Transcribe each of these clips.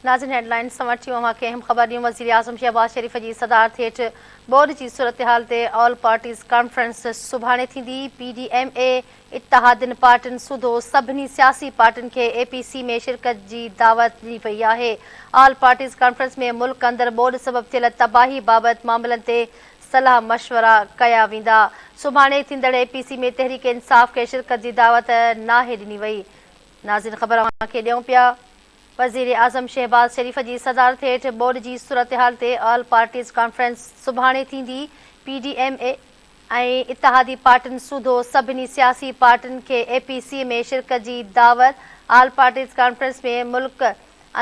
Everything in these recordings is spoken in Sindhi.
ناظرين هيڊ لائنز سان وٺي اوهان کي اهم خبر ڏيون وزيراعظم شهباز شريف جي صدارت هيٺ ٻوڏ جي صورتحال تي آل پارٽيز ڪانفرنس سڀاڻي ٿيندي پي ڊي ايم اي اتحادين پارٽين سوڌو سڀني سياسي پارٽين کي اي پي سي ۾ شرڪت جي دعوت ڏني وئي آهي آل پارٽيز ڪانفرنس ۾ ملڪ اندر ٻوڏ سبب ٿيل تباهي بابت معاملن تي صلاح مشورا ڪيا ويندا سڀاڻي ٿيندڙ اي پي سي ۾ تحريڪ انصاف کي شرڪت جي دعوت ناهي ڏني وئي ناظرين خبر اوهان کي ڏيون پيا. وزيراعظم شهباز شريف جي صدارت هيٺ ٻوڏ جي صورتحال تي آل پارٽيز ڪانفرنس سڀاڻي ٿيندي، پي ڊي ايم اي ۽ اتحادي پارٽين سوڌو سڀني سياسي پارٽين کي اي پي سي ۾ شرڪت جي دعوت، آل پارٽيز ڪانفرنس ۾ ملڪ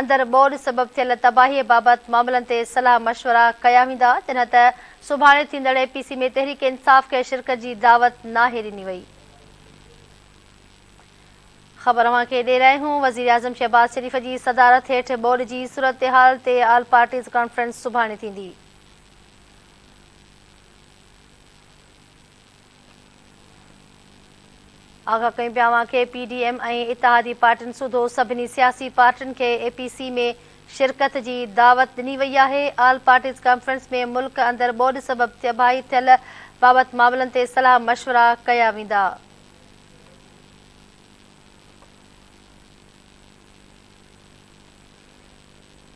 اندر ٻوڏ سبب ٿيل تباهي بابت معاملن تي صلاح مشورا ڪيا ويندا، جڏهن ته سڀاڻي ٿيندڙ اي پي سي ۾ تحريڪ انصاف کي شرڪت جي دعوت ناهي ڏني وئي. خبر اوهان کي ڏئي رهيا آهيون وزيراعظم شهباز شريف جي صدارت هيٺ ٻوڏ جي صورتحال تي آل پارٽيز ڪانفرنس سڀاڻي ٿيندي. آگاهه ڪيون پيا اوهان کي پي ڊي ايم ۽ اتحادي پارٽين سوڌو سڀني سياسي پارٽين کي اي پي سي ۾ شرڪت جي دعوت ڏني وئي آهي آل پارٽيز ڪانفرنس ۾ ملڪ اندر ٻوڏ سبب تباهي ٿيل بابت معاملن تي صلاح مشورا ڪيا ويندا.